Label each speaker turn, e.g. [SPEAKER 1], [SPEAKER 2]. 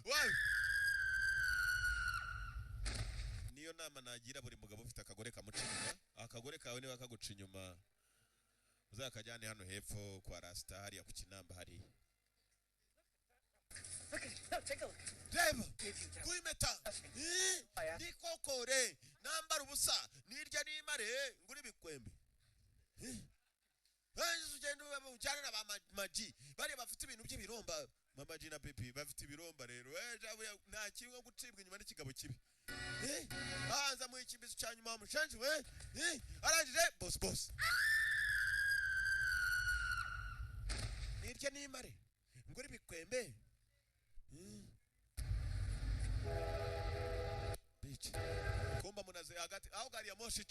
[SPEAKER 1] Wa niyo nama nagira buri mugabo ufite akagore kamuca inyuma. Akagore kawe niba kaguca inyuma, uzakajyane hano hepfo kwa Rasita, hariya ku Kinamba hariya.
[SPEAKER 2] Look at it. No, take a look.
[SPEAKER 1] Reba
[SPEAKER 2] Give you that.
[SPEAKER 1] ku impeta. Eh, ni kokore nambara ubusa, nirya nimare ngura ibikwembe. Eh, eh, ugenda ujyane na ba Maji bariya bafite ibintu by'ibiromba. Mama G na Pipi bafite ibiromba rero. Eh, jabuya, nta kimwe gucibwa inyuma n'ikigabo kibi. Eh, banza mu ikimbizo cya nyuma mushenji we. Eh, arangije boss boss, nirya nimare ngura ibikwembe. Bitch. Kumba munaze hagati aho gari ya moshi.